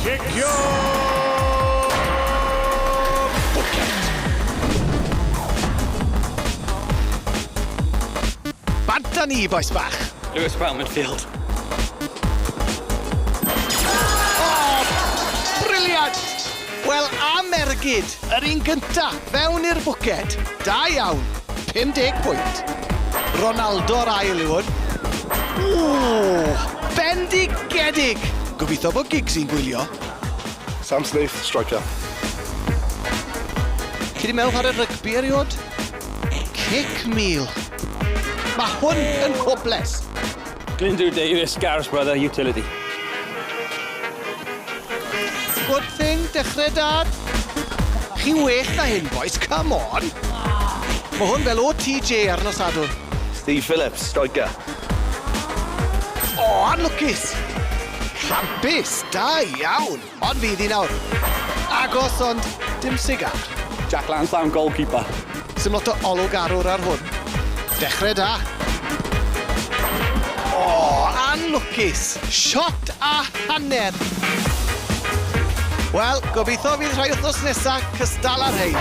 Cicio Bwced! Bant â ni, bois bach! Lewis Brown, midfield. O! Brilliant! Wel, am ergyd, yr un gynta, fewn i'r bwced. Da iawn. 50 pwynt. Ronaldo'r ail yw hwn. Ww! Bendigedig! Gobeithio bod Giggs i'n gwylio. Sam Snaith, striker. Chi 'di meddwl chwarae rygbi eriod? Cic mil. Mae hwn yn hopeless. Glyndwr Davies, Gareth's brother, utility. Good thing, dechrau dad. Chi well na hyn, boys, come on. Mae hwn fel OTJ ar nos Sadwrn. Steve Phillips, striker. O, anlwcus. Campus, da iawn. Ond fydd hi nawr. Agos, ond dim sigar. Jack Lansdowne, goalkeeper. Sim lot o olwg arwr ar hwn. Dechrau da. O, anlwcus. Shot a hanner. Wel, gobeithio fydd rhai wythnos nesa cystal â'r rhein.